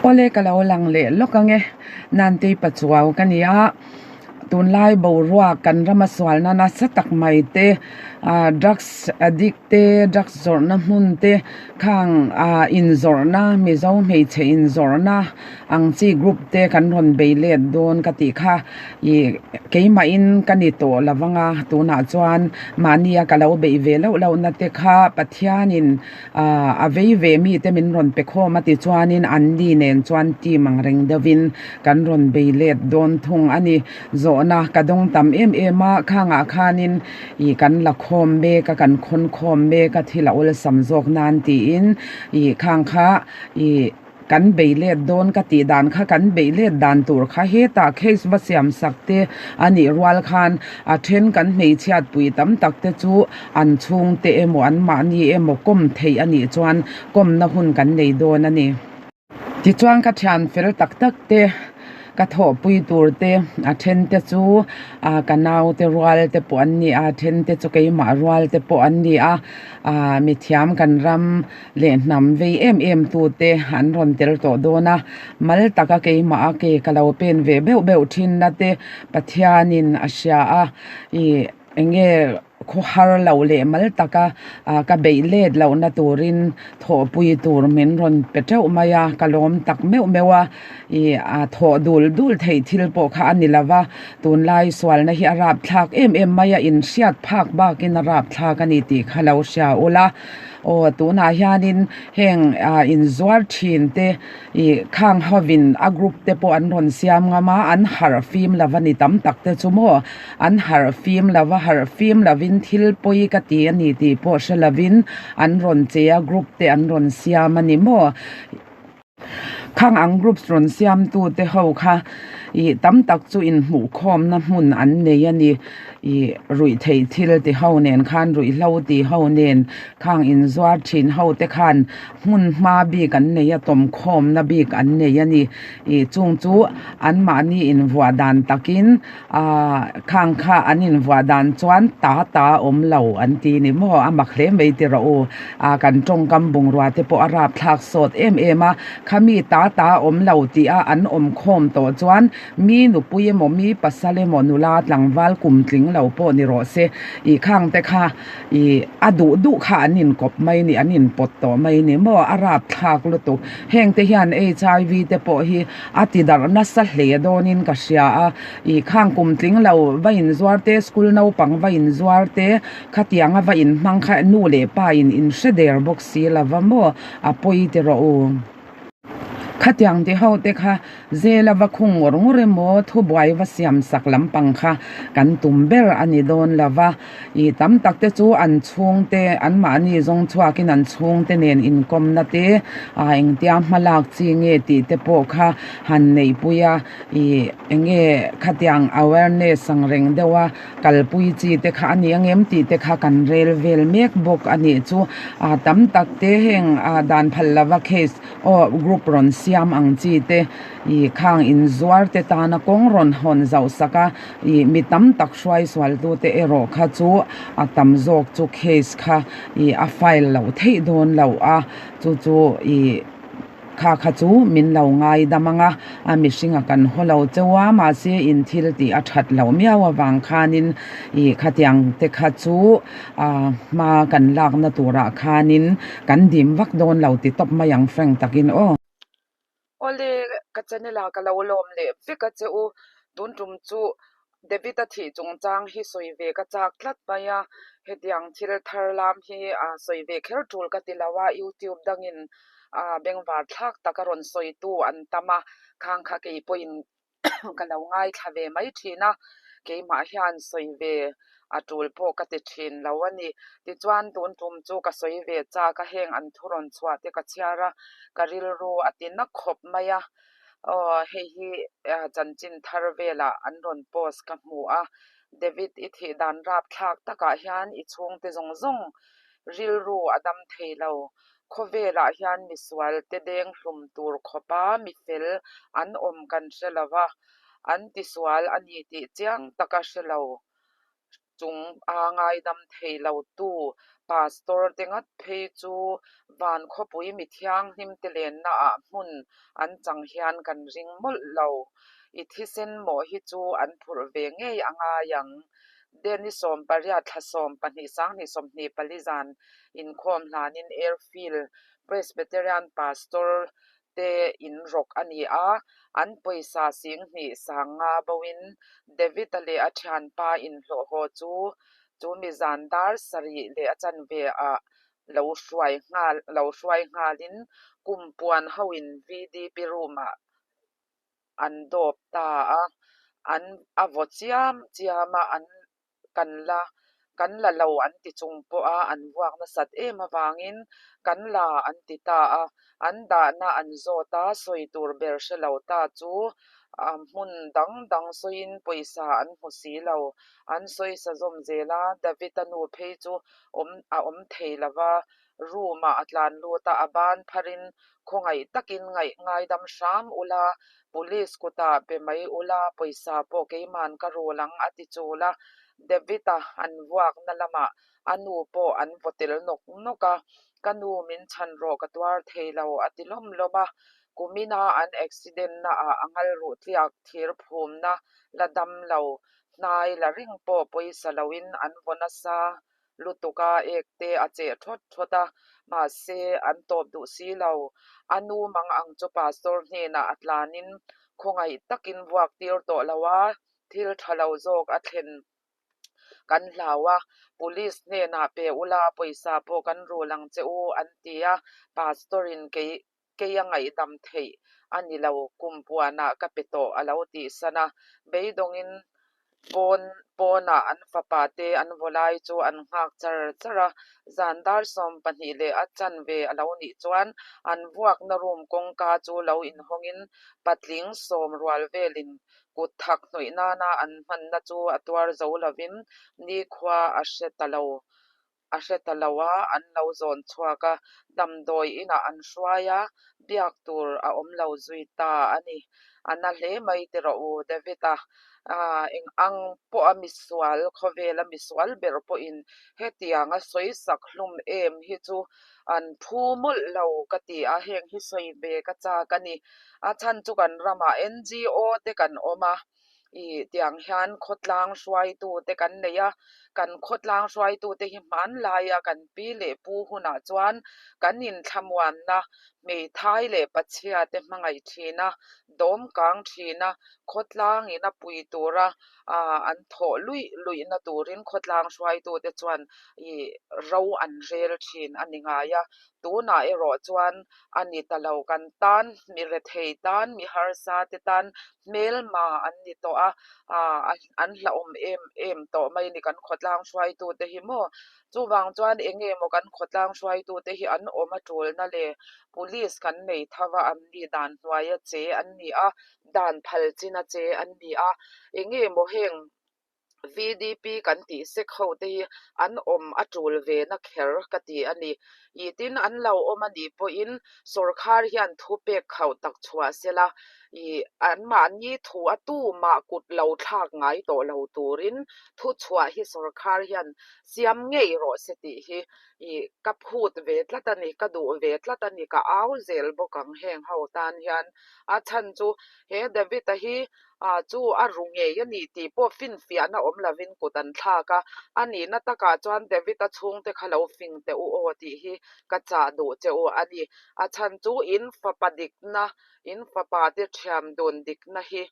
Awle ka lo lang leh lawk ange, Nantei Pachuau ka ni a, tunlai boruak kan rama sualna nasa tak mai te, drugs addict te, drugs zawrhna hmun te, khang inzawrhna Mizo hmeichhe inzawrhna ang chi group te kan rawn bei let dawn ka tih kha. Ih keimahin ka ni tawh lo vang a, tunah chuan mahnia ka lo beih ve loh lohna te kha Pathianin ah a vei ve mite min rawn pe khawm a tichuanin anni nen chuan team ang reng deuhin kan rawn bei let dawn thung a ni. Zawhna ka dawng tam em em a, khangah khanin ih kan la khawm mek a, kan khawn khawm mek a thil a awlsam zawk nan tiin ih khang kha ih. Kan bei let dawn ka tih dan kha kan beih let dan tur kha hetah case va siam sak te a nih rual khan a then kan hmeichhiat pui tam tak te chu an chhung te emaw an mahni emaw kawm theih a nih chuan kawmna hun kan nei dawn a ni. Tichuan ka thian fel tak tak te ka thawhpui tur te a then te chu ah ka naute rual te pawh an ni a a then te chu keimah rual te pawh an ni a ah mithiam kan ram leh hnam vei em em tute an rawn tel tawh dawn a, mal taka keimah a ke ka lo pen ve beuh beuh thin na te Pathianin a hria a, ih enge khawhar loh leh mal taka ka beih let lohna turin thawhpui tur min rawn pe teuh mai a, ka lawm tak meuh meuh a, ih a thawh dul dul theih thil pawh kha a ni lo va, tunlai sualna hi a rapthlak em em mai a, inhriat phak bakin a rapthlak a ni tih kha lo hria ula. Aw tunah hianin heng ah inzuar thin te ih khang hovin a group te pawh an rawn siam ngam a an harh fim lo a ni tam tak te chu maw an harh fim lo a harh fim lovin thil pawi ka ti a ni tih pawh hre lovin an rawn che a group te an rawn siam a ni maw. Khang ang groups rawn siamtu te ho kha ih tam tak chu inhmuhkhawmna hmun an nei a ni ih ruih theih thil ti ho nen khan ruihhlo ti ho nen khang inzuar thin ho te khan hmun hma bik an nei a tawmkhawmna bik an nei a ni ih chung chu anmahni invuah dan takin Aaa khang kha an invuah dan chuan ta ta awm lo an ti ni maw a mak hle mai ti rawh u aa kan tawngkam bungrua te pawh a rapthlak sawt em em a khami ta ta awm lo tih a an awm khawm tawh chuan mi nupui emaw mi pasal emaw nula tlangval kum tling lo pawh ni rawh se ih khang te kha ih a duh duh kha an inkawp mai ni an inpawt tawh mai ni maw a rapthlak lutuk heng te hian H_I_V te pawh hi A ti darh nasa hle dawnin ka hria a, ih khang kum tling lo va inzuar te, school naupang va inzuar te, khatianga va inhmang kha nu leh pa in inhre der bawk si lo va maw, a pawi ti rawh u. Khatiang ti ho te kha zela va khung ngawr ngawr emaw thubuai va siam sak lampang kha kan tum ber a ni dawn lo va. Ih tam tak te chu an chhungte anmahni zawng chhuakin an chhungte nen inkawmna te ah engtia hmalak chi nge tih te pawh kha han neihpui a ih enge khatiang awareness ang reng deuh a kalpui chi te kha a ni ang em tih te kha kan rel vel mek bawk a nih chu ah tam tak te heng ah dan phal lova case aw group rawn siam ang chi te ih khang inzuar te tana kawng rawn hawn zauh sak a. Ih mi tam tak hruai sualtute erawh kha chu a tam zawk chu case kha ih a file loh theih dawn lo a, chu chu ih kha kha chu min lo ngai dam ang a, a mihring a kan haw lo cheu a mahse in thil tih a that loh miau avang khanin ih khatiang te kha chu ah hma kan lakna turah khanin kan dim vak dawn lo ti tawp mai ang frank takin aw. Awle, ka channel ah ka lo lawm leh vek a che u. Tun tum chu David a thih chungchang hi sawi ve ka chak tlat mai a, hetiang thil thar lam hi sawi ve kher tul ka ti lo a, YouTube dangin bengvar thlak tak a rawn sawitu an tam a, khang kha kei pawhin ka lo ngaithla ve mai thin a, keimah hian sawi ve a tul pawh ka ti thin lo a ni. Tichuan tun tum chu ka sawi ve chak a, heng an thu rawn chhuah te ka chhiar a, ka rilru a ti na khawp mai a, aw hei hi chanchin thar velah an rawn post ka hmu a, David i thih dan rapthlak takah hian i chhungte zawng zawng rilru a dam thei lo. Khawvelah hian misual te deng hlum tur khawpa mifel an awm kan hre lo va, an tisual a ni tih chiang taka hre lo. Chung a ngaidam thei lo tu pastor te ngat phei chu van khawpui mi thianghlim te lenna ah hmun an chang hian kan ring mawlh lo. I thisen mawh hi chu an phurh ve ngei a ngai ang. Deni 18 thla 12 2024 zan inkhawm hlanin Airfield Presbyterian Pastor te in rawk a ni a, an pawisa 2500 boin David-a leh a thianpa inhlawh haw chu chu mi zan dar sarih leh a chanve ah lo hruai nghal lo hruai nghalin kum puan hoin VDP room ah an dawp ta a, an a vaw chiam chiam a, an kan la kan la lo an ti chung pawha an vuak nasat em avangin kan la an ti ta a, an dahna an zawt a, sawi tur ber hre lo ta chu hmun dang dang sawiin pawisa an hmu si lo, an sawisa zawm zel a, David-a nu phei chu awm a awm thei lo va, room ah a tlan lut a, a ban pharin khawngaih takin ngaih ngaidam hram ula, police kutah pe mai ula, pawisa pawh keiman ka rul ang a ti chul a, David-a an vuakna lamah a nu pawh an vaw tel nawk nawk a, ka nu min chhan rawh ka tuar thei lo a ti lawm lawm a, kumina an accident na ah a ngal ruh tliak thir phumna la dam lo, hnai la ring pawh pawisa loin an vaw nasa lutuk a, ek te a cheh thawt thawt a, mahse an tawp duh si lo. A nu mang ang chu pastor hnenah a tlanin khawngaih takin vuak tir tawh lo a, thil tha lo zawk a thlen kan hlau a, police hnenah pe ula pawisa pawh kan rul ang che u an ti a, pastor in kei kei a ngaihdam theih a ni lo, kum puanah ka pe tawh a lo tih san a, beidawngin pawn pawnah an fapa te an vaw lai chu an nghak char char a, zan dar 12 leh a chanve a lo nih chuan an vuakna room kawngka chu lo inhawngin patling 10 rual velin kut thak hnawih nana an hmanna chu a tuar zo lovin nikhua a hre ta lo. A hre ta lo a, an lo zawn chhuak a, damdawi inah an hruai a, biak tur a awm lo zui ta a ni. A na hle mai ti rawh u David-a, eng ang pawha misual, khawvela misual ber pawhin hetianga sawi sak hlum em hi chu an phu mawlh lo ka ti a, heng hi sawi ve ka chak a ni. A chhan chu kan ramah NGO te kan awm a. Ih tiang hian khawtlang hruaitu te kan nei a, kan khawtlang hruaitu te hi hmanlaia kan pi leh pu hunah chuan kan inthlamuanna hmeithai leh pachhia te hmangaih thin a, dawm kang thin a, khawtlang in a pui tura ah an thawh luih luih na turin khawtlang hruaitu te chuan ih ro an rel thin a ni ngai a, tunah erawh chuan a ni ta lo. Kan tan, mi rethei tan, mi harsa te tan hmelma an ni tawh a, aah an hlauhawm em em tawh mai a ni kan khawtlang hruaitu te hi maw. Chuvang chuan eng nge maw kan khawtlang hruaitu te hi an awm a tulna le police kan nei tho a, an ni dan hnuaia che an ni a, dan phal china che an ni a, eng nge maw heng VDP kan tih sek ho te hi an awm a tul ve na kher ka ti a ni. Ih tin an lo awm a nih pawhin sawrkhar hian thu pek khauh tak chhuah se la, ih anmahni thu a tumah kut lo thlak ngai tawh lo turin thu chhuah hi sawrkhar hian siam ngei rawh se tih hi ih ka phut ve tlat a ni, ka duh ve tlat a ni, ka au zel bawk ang heng ho tan hian. A chhan chu he David-a hi Ah chu a ru ngei a ni tih pawh finfiahna awm lovin kut an thlak a, a nihna takah chuan David-a chhungte kha lo fing teh u aw tih hi ka chah duh che u a ni. A chhan chu in fapa dikna, in fapa te thiam dun dikna hi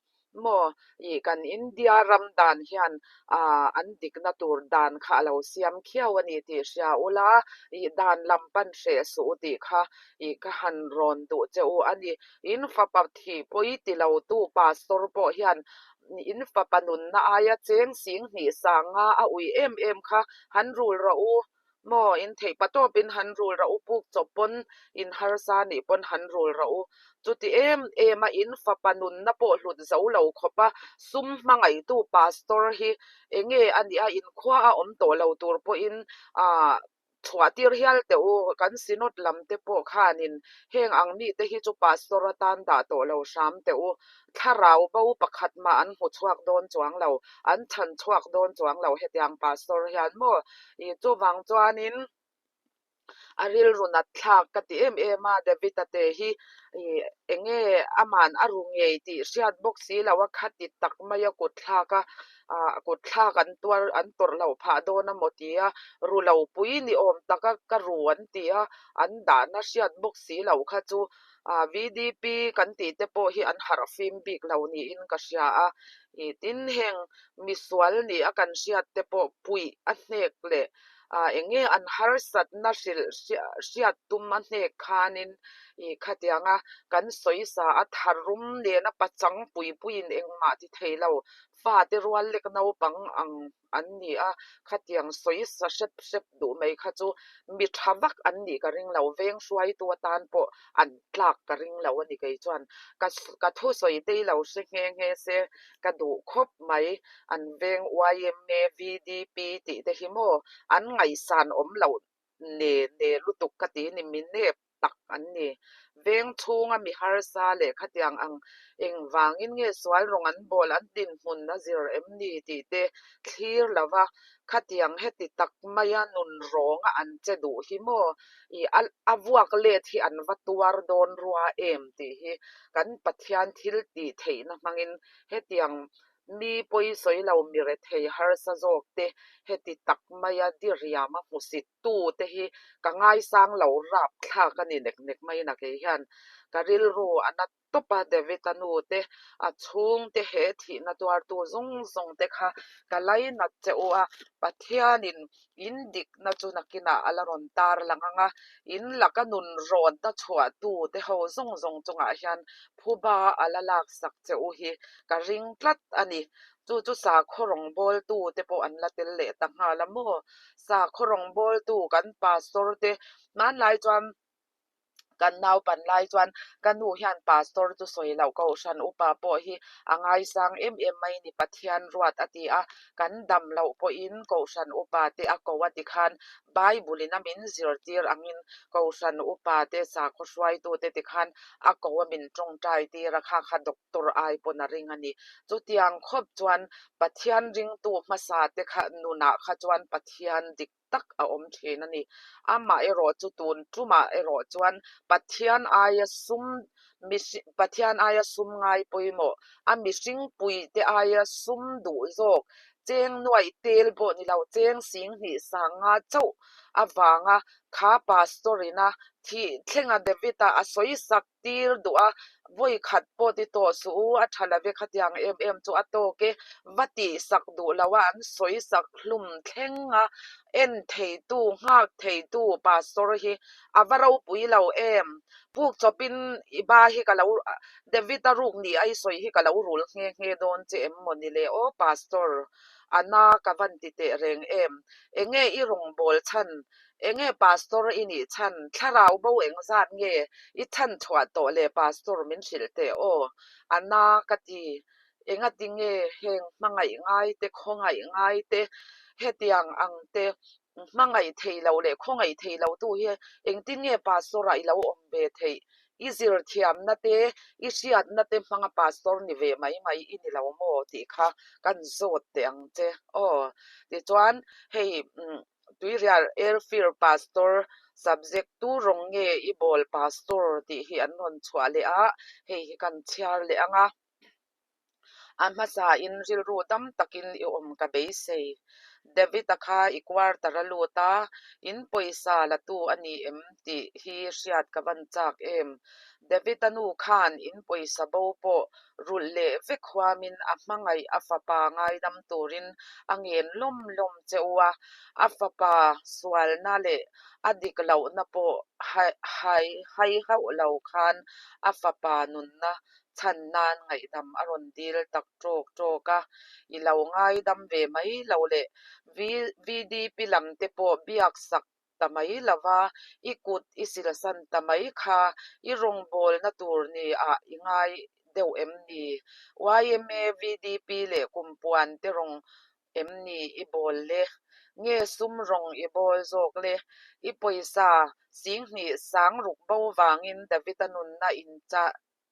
maw ih kan India ram dan hian ah an dikna tur dan kha a lo siam khiau a ni tih hria ula, ih dan lam pan hreh suh u tih kha ih ka han rawn duh che u a ni. In fapa thih pawi ti lo tu pastor pawh hian in fapa nunna aia cheng 2500 a ui em em kha han rul rawh u maw, in theih pa tawpin han rul rawh u, puk chawp pawn in harsa nih pawn han rul rawh u. Chuti em em a in fapa nunna pawh hlut zo lo khawp a sum hmangaihtu pastor hi enge a nih a, inkhua a awm tawh lo tur pawhin ah. Chhuah tir hial teh u, kan Synod lam te pawh khanin heng ang mite hi chu Pastor atan dah tawh lo hram teh u. Thlarau bo pakhat mah an hmu chhuak dawn chuang lo, an chhan chhuak dawn chuang lo hetiang Pastor hian maw? Ih chuvang chuanin a rilru nat thlak ka ti em em a, David-a te hi ih eng nge aman a ru ngei tih hriat bawk si lo a, khati tak maia kut thlak a, ah kut thlak an tuar an tawrh loh phah dawn a maw ti a, ru lo pui ni awm taka ka ru an ti a, an dahna hriat bawk si loh kha chu ah VDP kan tih te pawh hi an harh fim bik lo niin ka hria a, ih tin heng misual nih a kan hriat te pawh puih a hnek leh ah eng nge an harsatna hrilh hriat tum a hnek khanin ih khatianga kan sawi sa a tharum nena pachang pui puiin engmah ti thei lo fate rual lek naupang ang an ni a, khatiang sawi sa hrep hrep duh mai kha chu mi tha vak an nih ka ring lo, veng hruaitu atan pawh an tlak ka ring lo a ni kei chuan ka ka thusawi te i lo hre nghe nghe se ka duh khawp mai, an veng yma, VDP tih te hi maw an ngaihsan awm loh ne ne lutuk ka ti ni mi nep tak an ni. Veng chhunga mi harsa leh khatiang ang engvangin nge sual rawng an bawl an dinhmun a zir em ni tih te thlir lova khatiang heti tak maia nun rawnga an che duh hi maw i a vuak let hi an va tuar dawn rua em tih hi kan Pathian thil tih theihna hmangin hetiang mi pawi sawi lo mi rethei harsa zawk te heti tak maia diriama hmusit tu te hi ka ngaisang lo rap thlak a ni nek nek mai na kei hian ka rilru a na tawp a David-a nu te a chhung te he thihna tuartu zawng zawng te kha ka lainat che u a Pathianin in dikna chu nakinah a la rawn tar lang ang a in laka nun rawnna chhuah tu te ho zawng zawng chungah hian phuba a la laksak che u hi ka ring tlat a ni Chu chu sakhaw rawngbawltu te pawh an la tel leh ta nghal a maw? Sakhaw rawngbawltu kan pastor te hmanlai chuan kan naupan lai chuan ka nu hian pastor chu sawi loh kohhran upa pawh hi a ngaisang em em mai ni Pathian ruat a ti a, kan dam loh pawhin kohhran upa te a ko a ti khan Bible in a min zirtir angin kohhran upa te sakhaw hruaitu te ti khan a ko a min tawngtai tir a kha kha doctor ai pawn a ring a ni. Chutiang khawp chuan Pathian ringtu hmasa te kha nunah kha chuan Pathian dik tak a awm thin a ni. Amah erawh chu tun tumah erawh chuan Pathian aia sum Pathian aia sum ngai pawimawh, a mihring pui te aia sum duh zawk, cheng nuaih tel pawh ni lo, cheng sing hnih sang nga chauh avanga kha pastor ina thih thlenga David-a a sawi sak tir duh a, vawi khat pawh ti tawh suh u, a tha love khatiang em em chu a tawk e, va tih sak duh lo a, an sawi sak hlum thleng a, en theitu, nghak theitu pastor hi a va ropui lo em, puk chawpin i ba hi ka lo, David-a ruk ni a i sawi hi ka lo rul nghe nghe dawn che em maw ni le aw pastor, a na ka van ti teh reng em, enge i rawngbâwl chhan Enge pastor i nih chhan, thlarau bo engzat nge i chhan chhuah tawh le pastor min hrilh teh aw, a na ka ti. Engati nge heng hmangaih ngai te khawngaih ngai te hetiang ang te hmangaih thei lo leh khawngaih thei lo tu hi engtin nge pastor ah i lo awm ve theih? I zir thiamna te i hriatna te hmanga pastor ni ve mai mai i ni lo maw tih kha kan zawt teh ang che aw. Tichuan hei Tuirial Airfield Pastor subject tu rawng nge i bawl Pastor tih hi an rawn chhuah leh a, hei hi kan chhiar leh ang a. A hmasain rilru dam takin i awm ka beisei. David-a kha i quarter a lut a, in pawisa la tu a ni em tih hi hriat ka van chak em. David-a nu khan in pawisa bo pawh rulh leh vek huamin a hmangaih a fapa ngaidam turin a ngen lawm lawm che u a, a fapa sualna leh a dik lohna pawh hai hai hauh lo khan a fapa nunna chhan nan ngaihdam a rawn dil tak ṭawk ṭawk a, i lo ngaidam ve mai lo leh VDP lam te pawh biak sak ta mai lo va, i kut i silsan ta mai kha i rawngbawlna tur ni ah i ngai deuh em ni? Yma, VDP leh Kumpuan te rawng em ni i bawl le? Nge sum rawng i bawl zawk le? I pawisa 2000 60 bo vangin David-a nunna in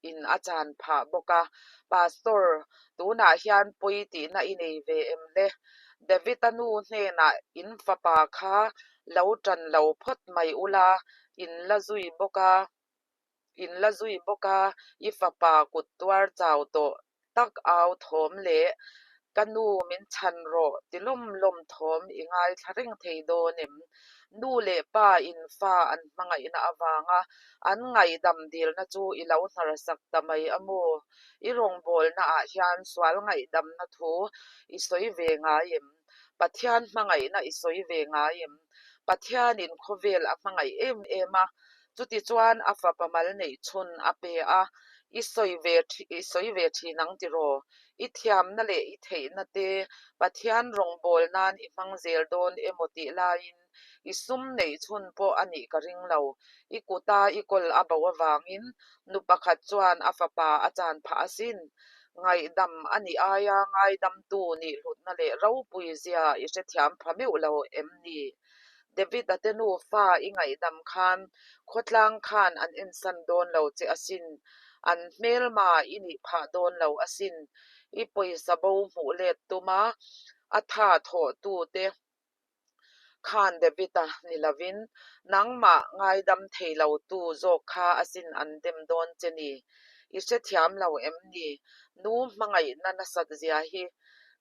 in a chan phah bawk a. Pastor, tunah hian pawi tihna i nei ve em le? David-a nu hnenah in fapa kha lo tan lo phawt mai ula, in la zui bawk a. In la zui bawk a, i fapa kut tuar chau tawh tak au thawm leh ka nu min chhan rawh ti lawm lawm thawm i ngaithla reng thei dawn em? Nu leh pa in fa an hmangaihna avanga an ngaihdam dilna chu i lo hnarsak ta mai a maw? I rawngbawlna ah hian sual ngaihdamna thu i sawi ve ngai em? Pathian hmangaihna i sawi ve ngai em? Pathianin khawvel a hmangaih em em a, chutichuan a fapa mal neih chhun a pe a, i sawi ve i sawi ve thin ang tiraw? I thiamna leh i theihna te Pathian rawngbâwl nan i hmang zel dawn emaw tih laiin i sum neih chhun pawh a nih ka ring lo. I kuta i kawl a bo avangin nu pakhat chuan a fapa a chan phah asin. Ngaihdam a nih aia ngaidamtu nih hlutna leh ropui zia i hrethiam pha meuh lo em ni? David-a te nufa i ngaihdam khan khawtlang khan an ensan dawn lo che asin, an hmelma i nih phah dawn lo asin. I pawisa bo hmuh let tuma a tha thawhtute khan David-a ni lovin nangmah ngaidam thei lotu zawk kha asin an dem dawn che ni. I hrethiam lo em ni? Nu hmangaihna nasat zia hi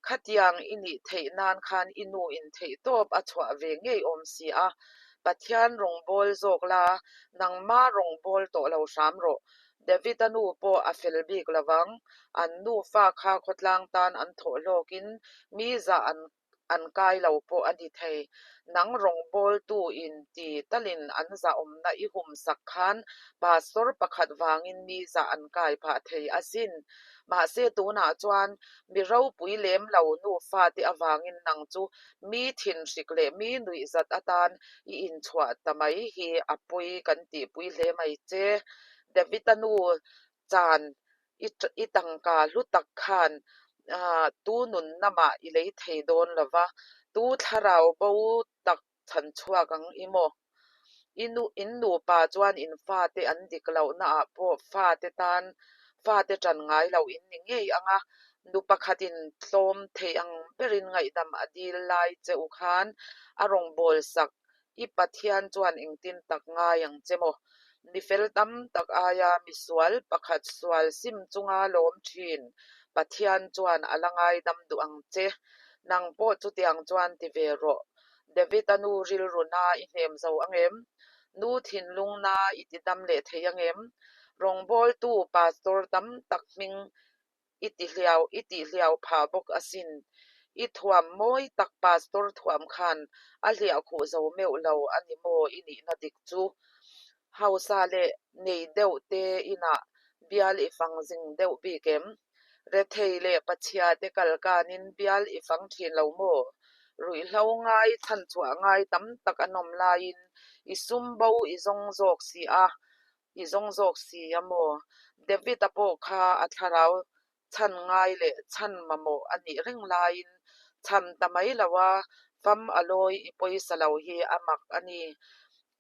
Khatiang i nih theih nan khan i nu in theih tawp a chhuah ve ngei awm si a, Pathian rawngbâwl zawk la, nangma rawngbâwl tawh lo hram rawh. David-a nu pawh a fel bik lo vang, an nufa kha khawtlang tan an thawh hlawkin mi zah an an kai lo pawh a ni thei. Nang rawngbâwltu in ti talin an zahawmna i humsak khan pastor pakhat vangin mi zah an kai phah thei asin. Mahse tunah chuan Mi ropui lem lo nufa te avangin nang chu mi thinhrik leh mi nuihzat atan i inchhuah ta mai hi a pawi kan tihpui hle mai che. David-a nu chan i tangka hlu tak khan tu nunna mah i lei thei dawn lo va, tu thlarau bo tak chhan chhuak ang i maw? I nu, in nupa chuan in fate an dik lohnaah pawh fate tan fate ṭan ngai lo in ni ngei ang a, nu pakhatin tlawm thei ang berin ngaihdam a dil lai che u khan a rawngbâwl sak i Pathian chuan engtin tak ngai ang che maw? Mi fel tam tak aia misual pakhat sual sim chunga lawm ṭhin Pathian chuan a la ngaidam duh ang che. Nang pawh chutiang chuan ti ve rawh. David-a nu rilru na i hnem zo ang em? Nu thinlung na i ti dam leh thei ang em? Rawngbawltu pastor tam tak hming i ti hliau i tih hliau phah bawk asin. I thuam mawi tak pastor thuam khan a hliah khuh zo meuh lo a ni maw i nihna dik chu? Hausa leh nei deuh te inah bial i fang zing deuh bik em? Rethei leh Pachhia te kal kanin bial i fang thin lo maw? Ruihhlo ngai chhanchhuah ngai tam tak an awm laiin i sum bo i zawng zawk si a, i zawng zawk si a maw? David-a pawh kha a thlarau chhan ngai leh chhan mamawh a nih reng laiin chhan ta mai lo a, fam a lawi i pawisa lo hi a mak a ni.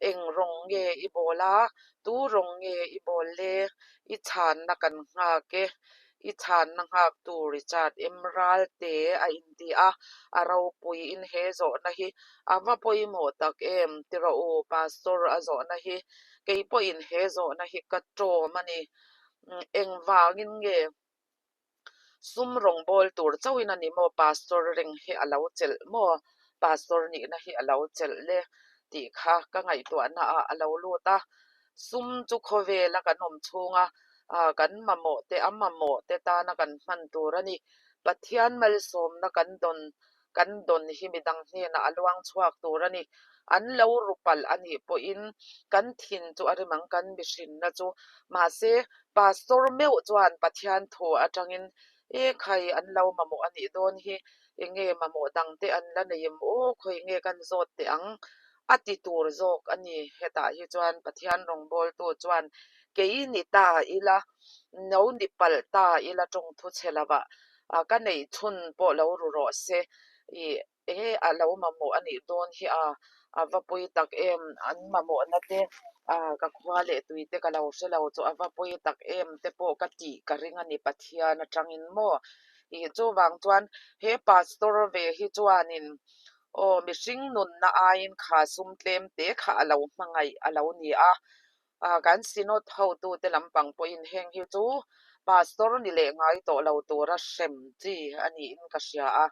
Eng rawng nge i bawl a, tu rawng nge i bawl le? I chhanna kan nghak e. I chhanna nghaktu Richard M. Ralte a inti a, a ropuiin he zawhna hi a va pawimawh tak em ti rawh u Pastor a zawhna hi kei pawhin he zawhna hi ka tawm a ni. Engvangin nge Sum rawngbâwl tur chauhin a ni maw Pastor reng hi a lo chelh maw? Pastor nihna hi a lo chelh le tih kha ka ngaihtuahnaah a lo lut a. Sum chu khawvela kan awm chhunga kan mamawh te, a mamawh te tana kan hman tur a ni. Pathian malsawmna kan dawn kan dawn hi midang hnenah a luang chhuak tur a ni. An lo ru palh a nih pawhin kan thin chu a rim ang kan mihrinna chu. Mahse, Pastor meuh chuan Pathian thu atangin e khai an lo mamawh a nih dawn hi, enge mamawh dangte an la nei em aw, khawi nge kan zawt teh ang a ti tur zawk a ni. Hetah hi chuan Pathian rawngbawltu chuan kei ni ta ila, no ni palh ta ila tawngthu chhe lovah ka neih chhun pawh lo ru rawh se. Ih enge a lo mamawh a nih dawn hi a, a va pawi tak em an mamawhna te ah ka khua leh tui te ka lo hre lo chu a va pawi tak em te pawh ka tih ka ring a ni Pathian atangin maw. Ih chuvang chuan he pastor ve hi chuanin aw mihring nunna aiin kha sum tlem te kha a lo hmangaih a lo ni a. Ah kan Synod hotute lampang pawhin heng hi chu Pastor ni leh ngai tawh lo tura hrem chi a niin ka hria a,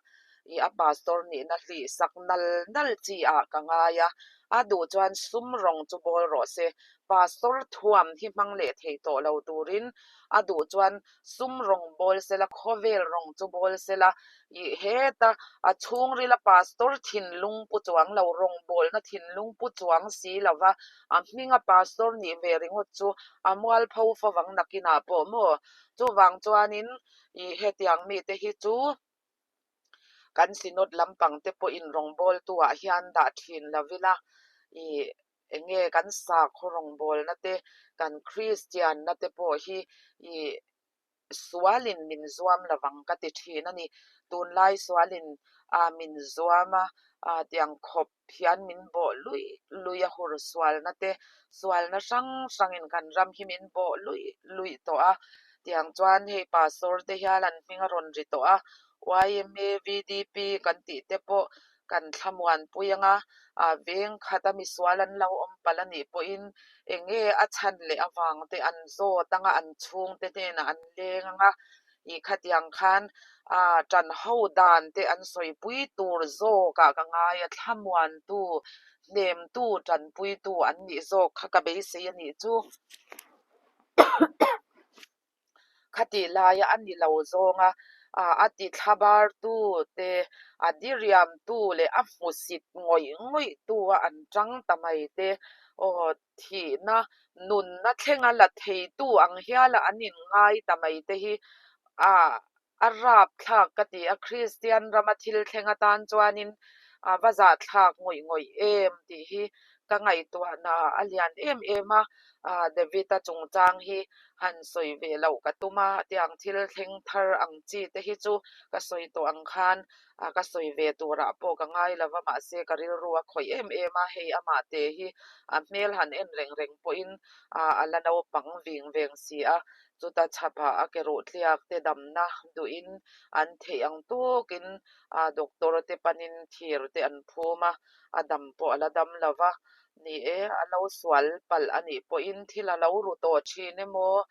ih a Pastor nihna hlih sak nal nal chi ah ka ngai a, a duh chuan sum rawng chu bawl rawh se, Pastor thuam hi hmang leh thei tawh lo turin a duh chuan sum rawng bawl sela, khawvel rawng chu bawl sela, ih heta a chhungrila pastor thinlung pu chuang lo, rawngbawlna thinlung pu chuang si lova a hminga pastor nih ve ringawt chu a mualpho favang nakinah pawh maw? Chuvang chuanin ih hetiang mite hi chu kan synod lampang te pawhin rawngbawltu ah hian dah thin lo ila ih eng nge kan sakhaw rawngbawlna te, kan Kristianna te pawh hi ih sualin min zuam lovang ka ti thin a ni. Tunlai sualin ah min zuam a, ah tiang khawp hian min bawh luih luih a hur sualna te, sualna hrang hrangin kan ram hi min bawh luih luih tawh a. Tiang chuan hei pastor te hian an hming a rawn ri tawh a, YMA, VDP kan tih te pawh kan thlamuanpui anga ah veng khata misual an lo awm palh a nih pawhin eng nge a chhan leh avang te an zawt anga an chhungte hnenah an leng anga ih khatiang khan ah tan ho dan te an sawipui tur zawkah ka ngai a thlamuantu hnemtu tanpuitu an nih zawk kha ka beisei a nih chu. Khatih laia a ni lo zawnga a ti thlabar tu te, a diriam tu leh a hmusit ngawih ngawih tu a an tang ta mai te, aw thihna nunna thlenga la thei tu ang hiala an inngai ta mai te hi a A rapthlak ka ti a, Kristian rama thil thleng atan chuanin a va zahthlak ngawih ngawih em tih hi ka ngaihtuahna a lian em em a, David-a chungchang hi han sawi ve loh ka tum a, tiang thil thleng thar ang chi te hi chu ka sawi tawh ang khan ka sawi ve turah pawh ka ngai lo va, mahse ka rilru a khawih em em a, hei amah te hi a hmel han en reng reng pawhin a la naupang ving veng si a, Chuta chhapah a ke ruh tliak te damna duhin an theih ang tukin doctor te panin thir te an phum a, a dam pawh a la dam lo va. Ni e, a lo sual palh a nih pawhin thil a lo ru tawh thin emaw,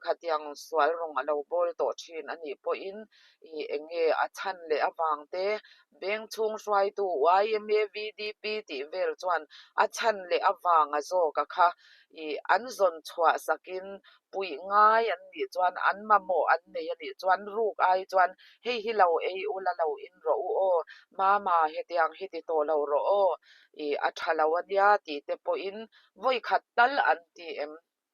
khatiang sual rawng a lo bawl tawh thin a nih pawhin ih eng nge a chhan leh avang te, veng chhung hruaitu yma, VDP tih vel chuan a chhan leh avanga zawka kha ih an zawn chhuah sakin puih ngai an nih chuan an mamawh an nei a nih chuan ruk ai chuan hei hi lo ei ula lo in rawh u aw, mama hetiang hi ti tawh lo rawh aw, ih a tha lo a nia tih te pawhin vawi khat tal an ti em?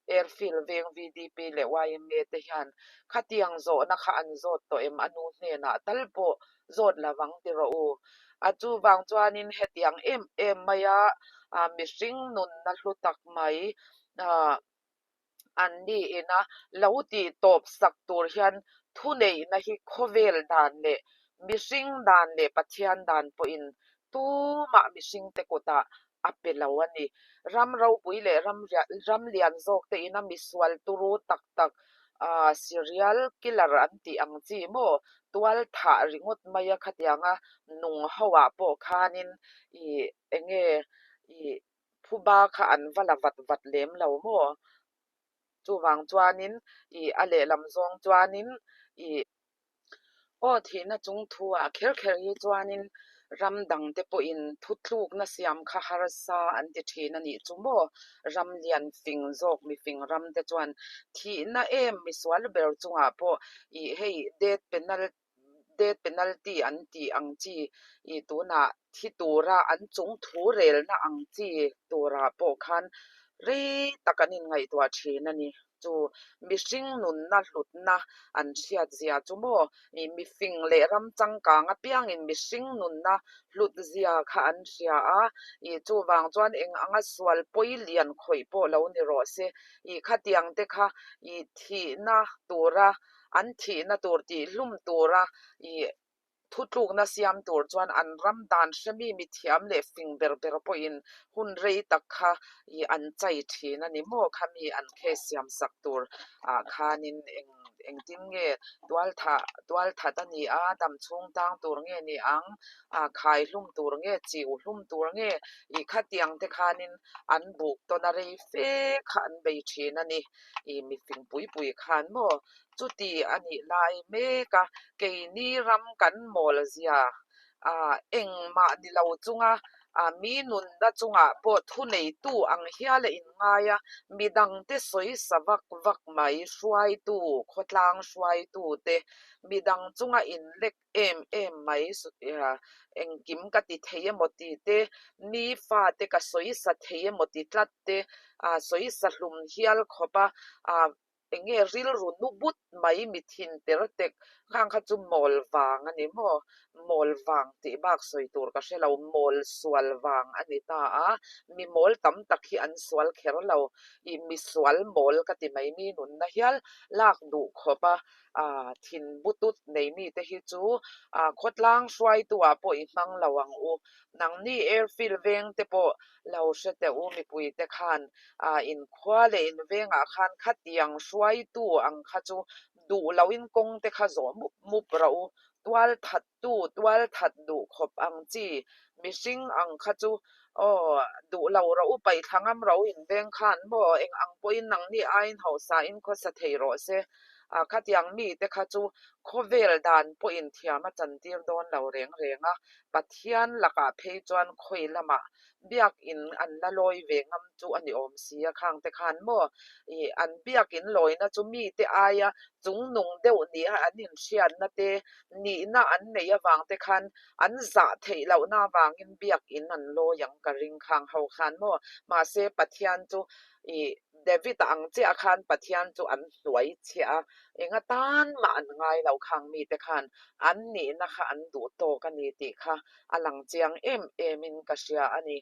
Airfield veng VDP leh YMA te hian khatiang zawhna kha an zawt tawh em? A nu hnenah tal pawh zawt lo vang ti rawh u. A chuvang chuanin hetiang em em maia mihring nunna hlu tak mai an ni ina lo tih tawp sak tur hian thuneihna hi khawvel dan leh mihring dan leh Pathian dan pawhin tumah mihringte kutah a pe lo a ni. Ram ropui leh ram ram lian zawk te ina misual turu tak tak ah serial killer an tih ang chi maw tual thah ringawt mai a khatianga nung ho ah pawh khanin ih eng nge ih phuba kha an va la vat vat lem lo maw? Chuvang chuanin ih a lehlam zawng chuanin ih. Aw thihna chung thu ah kher kher hi chuanin ram dang te pawhin thutlukna siam kha harsa an ti thin a nih chu maw? Ram lian fing zawk mifing ram te chuan thihna em misual ber chungah pawh ih hei death penal death penalty an tih ang chi ih tunah thi tura an chung thu relna ang chi turah pawh khan rei tak an inngaihtuah thin a ni. Chu mihring nunna hlutna an hriat zia chu maw ih mifing leh ram changkang apiangin mihring nunna hlut zia kha an hria a, ih chuvang chuan eng anga sual pawi lian khawih pawh lo ni rawh se, ih khatiang te kha ih thihna tura an thihna tur tih hlum tura ih. Thutlukna siam tur chuan an ram dan hremi mithiam leh fing ber ber pawhin hun rei tak kha i an chai thin a ni maw? Khami an case siam sak tur ah khanin eng engtin nge tualthah tualthat a ni a, dam chhung tang tur nge ni ang, ah khai hlum tur nge chiu hlum tur nge i khatiang te khanin an buk tawn a rei fe kha an bei thin a ni. I mifing pui pui khan maw chuti a nih lai mek a, keini ram kan mawl zia ah engmah ni lo chunga ah mi nunna chungah pawh thuneitu ang hial a inngai a, midangte sawi sa vak vak mai hruaitu, khawtlang hruaitu te midang chunga inlek em em mai engkim ka ti thei emaw ti te, mi fate ka sawi sa thei emaw ti tlat te, ah sawi sa hlum hial khawp a ah Eng nge rilru nu but mai mi thin ter tek khang kha chu mawl vang a ni maw? Mawl vang tih bak sawi tur ka hre lo, mawl sual vang a ni ta a, mi mawl tam tak hi an sual kher lo, ih mi sual mawl ka ti mai mi nunna hial lak duh khawp a, ah thin butut nei mi te hi chu ah khawtlang hruaitu ah pawh i hmang lo ang u, nangni airfield veng te pawh lo hre teh u mipui te khan ah inkhua leh invengah khan khatiang hruaitu ang kha chu duh loin kawng te kha zawh mup mup rawh u, tual that tu tual that duh khawp ang chi mihring ang kha chu aw duh lo rawh u paihthla ngam rawh u inveng khan maw eng ang pawhin nangni aiin hausa in khawsa thei rawh se ah khatiang mite kha chu khawvel dan pawhin thiam a chantir dawn lo reng reng a, Pathian lakah phei chuan khawi lamah biakin an la lawi ve ngam chu a ni awm si a, khang te khan maw ih an biakin lawina chu mite aia chungnung deuh nia an inhriatna te nihna an neih avang te khan an zah theih lohna avangin biakin an lawi ang ka ring khang ho khan maw mahse Pathian chu ih David-a ang chiah khan Pathian chu an hnuai chhiah a, enga tan mah an ngai lo khang mite khan an nihna kha an duh tawk a ni tih kha a lang chiang em em in ka hria a ni.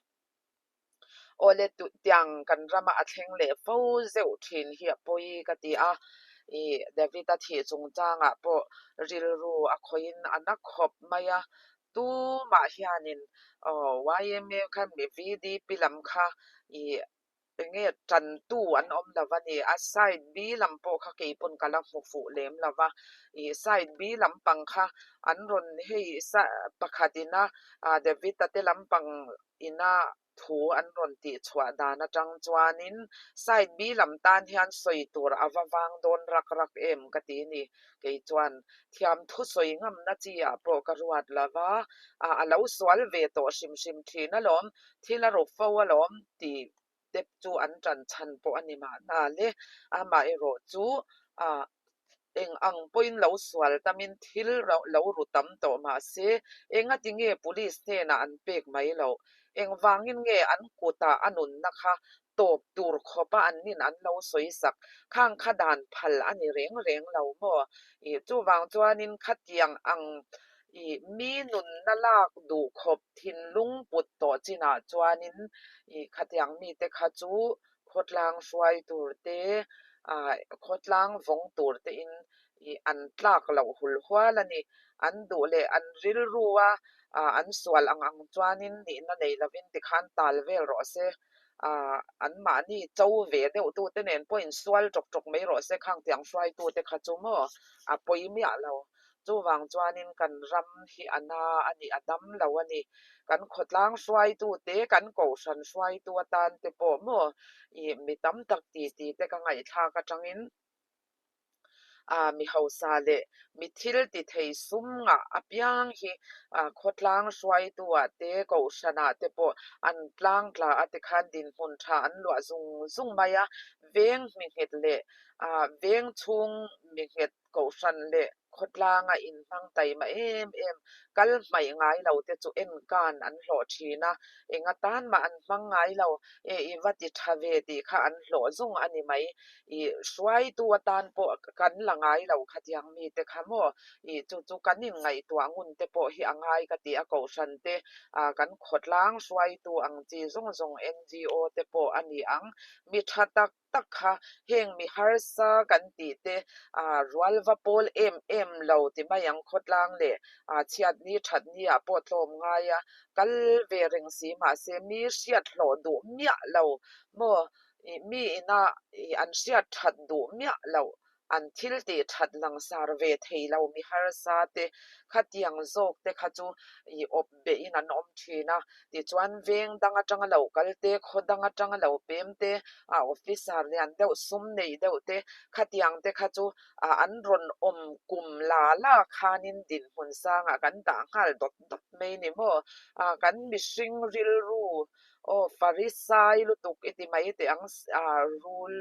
Awle tiang kan rama a thleng leh fo zeuh thin hi a pawi ka ti a, ih David-a thih chungchangah pawh rilru a khawihin a na khawp mai a, tumah hianin aw yma kha VDP lam kha ih Enge tantu an awm lo a ni. A side B lam pawh kha kei pawn ka la hmu fuh lem lo va. Ih side B lampang kha an rawn hei pakhat ina David-a te lampang ina thu an rawn tih chhuah dan atang chuanin side B lam tan hian sawi tur a va vang dawn rak rak em ka ti ni. Kei chuan thiam thu sawi ngamna chi ah pawh ka ruat lo va, a lo sual ve tawh hrim hrim thin alawm. Thil a rawp fo alawm tih te chu an ṭan chhan pawh a ni mahna le. Amaherawh chu ah eng ang pawhin lo sual tamin thil lo ru tam tawh mah se engati nge police hnenah an pek mai loh? Engvangin nge an kutah a nunna kha tawp tur khawpa an nin an lo sawi sak? Khang kha dan phal a ni reng reng lo maw? Ih chuvang chuanin khatiang ang ih mi nunna lak duh khawp thinlung put tawh chinah chuanin ih khatiang mite kha chu khawtlang hruai tur te ah khawtlang vawng tur te in ih an tlak loh hul hual a ni. An duh leh an rilru a ah an sual ang ang chuanin nihna nei lovin tikhan tal vel rawh se. Ah anmahni cho ve deuh tute nen pawh insual tawk tawk mai rawh se khang tiang hruaitute kha chu maw a pawi miah lo. Chuvang chuanin kan ram hi a na a ni, a dam lo a ni. Kan khawtlang hruaitute, kan kohhran hruaitu atan te pawh maw ih mi tam tak titi te ka ngaihthlak atangin ah mi hausa leh mi thil ti thei sum ngah apiang hi ah khawtlang hruaitu ah te kohhran ah te pawh an tlang tla a tikhan dinhmun tha an luah zung zung mai a, veng mi nghet leh ah veng chhung mi nghet Kohhran leh khawtlanga inhmang taima em em kal hmaih ngai lo te chu enkan an hlawh thin a, enga tan mah an hmang ngai lo, e i va ti tha ve tih kha an hlawh zung a ni mai. I hruaitu atan pawh kan la ngai lo khatiang mite kha maw? I chu chu kan inngaihtuah ngun te pawh hi a ngai ka ti a, Kohhran te kan khawtlang hruaitu ang chi zawng zawng NGO te pawh a ni ang, mi tha tak tak kha heng mi harsa kan tih te ah rual va pawl em em. em lo ti mai ang khawtlang leh chhiat ni that ni ah pawh tlawm ngai a kal ve reng si mahse mi hriat hlawh duh miah lo maw ih mi ina ih an hriat that duh miah loh an thil tih that langsar ve thei lo mi harsa te khatiang zawk te kha chu ih awp beh in an awm thin a tichuan veng dang atanga lo kal te khaw dang atanga lo pem te a officer lian deuh sum nei deuh te khatiang te kha chu ah an rawn awm kum la la khanin dinhmun sangah kan dah nghal dawt dawt mai ni maw ah kan mihring rilru aw farisai lutuk i ti mai teh ang ah rul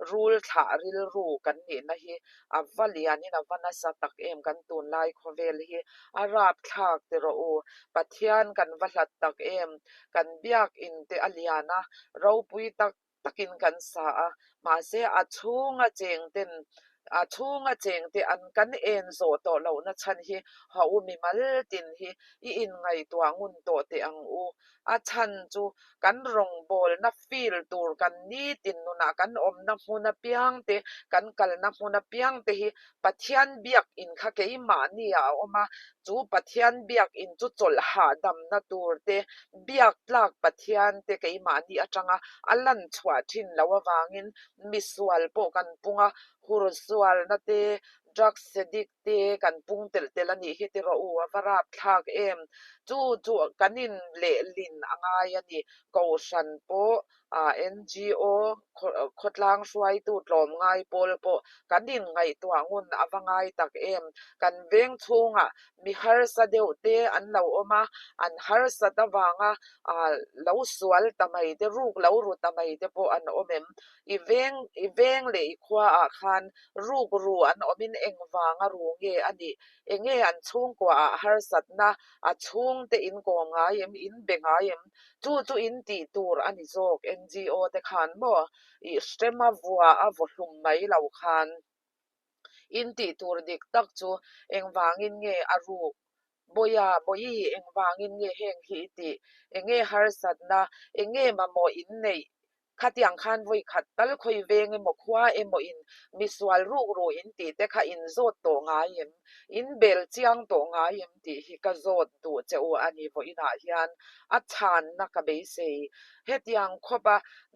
rul thlah rilru kan nihna hi a va lianin a va nasa tak em kan tunlai khawvel hi a rapthlak ti rawh u Pathian kan va hlat tak em kan biakin te a lian a ropui tak takin kan sa a mahse a chhunga cheng ten a chhunga cheng te an kan en zawh tawh lohna chhan hi hau mimal tin hi i inngaihtuah ngun tawh teh ang u a chhan chu kan rawngbawlna field tur kan nitin nunah kan awmna hmun apiang te kan kalna hmun apiang te hi Pathian biakin kha keimahni ah a awm a, chu Pathian biakin chu chawlh hahdamna tur te, biak tlak Pathian te keimahni atanga a lan chhuah thin loh avangin misual pawh kan pung a, hursualna te, drugs addict te kan pung telh telh a nih hi ti rawh u, a va rapthlak em. Chu chu kan in lehlin a ngai a ni, Kohhran pawh ah NGO khawtlang hruaitu tlawmngai pawl pawh kan inngaihtuah ngun a va ngai tak em. Kan veng chhungah mi harsa deuh te an lo awm a, an harsat avanga ah lo sual ta mai te, ruk lo ru ta mai te pawh an awm em. I veng i veng leh i khuaah khan ruk ru an awmin engvanga ru nge a nih? Enge an chhungkuaah harsatna a chhungte in kawm ngai em, in be ngai em? Chu chu in tih tur a ni zawk NGO te khan maw ih hrema vua a vaw hlum mai lo khan in tih tur dik tak chu engvangin nge a ruk Bawiha Bawihi engvangin nge heng hi i tih enge harsatna enge mamawh in neih Khatiang khan vawi khat tal khawi veng emaw khua emaw in misual ruk ru in tih te kha in zawt tawh ngai em? In bel chiang tawh ngai em tih hi ka zawt duh che u a ni vawiinah hian a chhanna ka beisei. Hetiang khawpa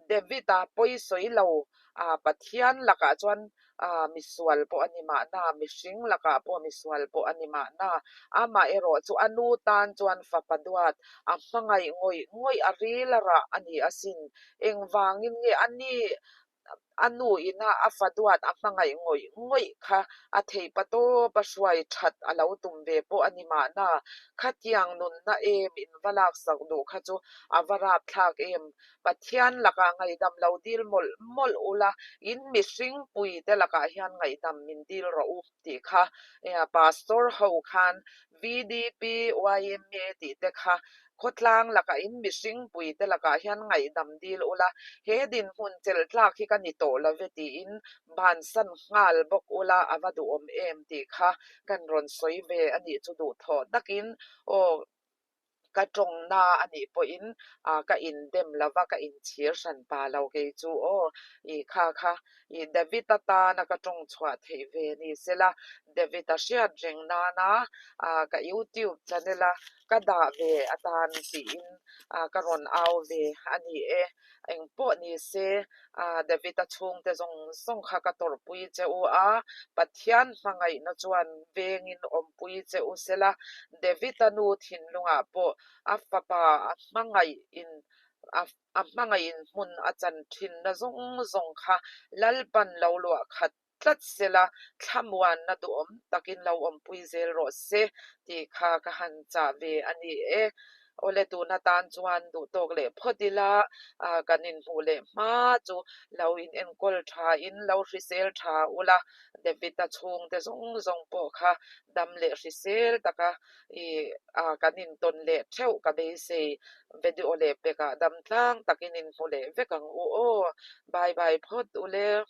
David-a pawi sawi lo a Pathian lakah chuan A misual pawh a ni mahna, mihring lakah pawh misual pawh a ni mahna. Amah erawh chu a nu tan chuan fapa duat a hmangaih ngawih ngawih a ril a rah a ni asin. Engvangin nge a ni a nu ina a fa duat a hmangaih ngawih ngawih kha a theih pa tawp a hruai that a lo tum ve pawh a ni mahna. Khatiang nunna em in va laksak duh kha chu a va rapthlak em. Pathian lakah ngaihdam lo dil mawlh mawlh ula, in mihring puite lakah hian ngaihdam min dil rawh u tih kha Pastor ho khan VDP, YMA tih te kha khawtlang lakah in mihring puite lakah hian ngaihdam dil ula, he dinhmun chelh tlak hi ka ni tawh lo ve tiin bansan nghal bawk ula a va duhawm em tih kha kan rawn sawi ve a nih chu duhthawh takin aw. Ka tawngna a nih pawhin ka indem lo va, ka inchhir hran pa lo kei chu aw i kha kha i David atana ka tawng chhuah theih ve ni sela, David a hriat reng nana ka YouTube channel a ka dah ve atan tiin ka rawn au ve a ni e. Eng pawh ni se, David-a chhungte zawng zawng kha ka tawrhpui che u a, Pathian hmangaihna chuan vengin awmpui che u sela, David-a nu thinlungah pawh a fapa a hmangaihin a hmangaihin hmun a chan thinna zawng zawng kha Lalpan lo luah khat tlat sela, thlamuanna duhawm takin lo awmpui zel rawh se tih kha ka han chah ve a ni e. Awle tun atan chuan duhtawk leh phawt ila kan inhmuh leh hma chu lo in enkawl tha in lo hrisel tha ula, David-a chhungte zawng zawng pawh kha dam leh hrisel taka i kan intawn leh theuh ka beisei. Video leh pekah dam tlang takin inhmu leh vek ang u aw. Bye bye phawt ule.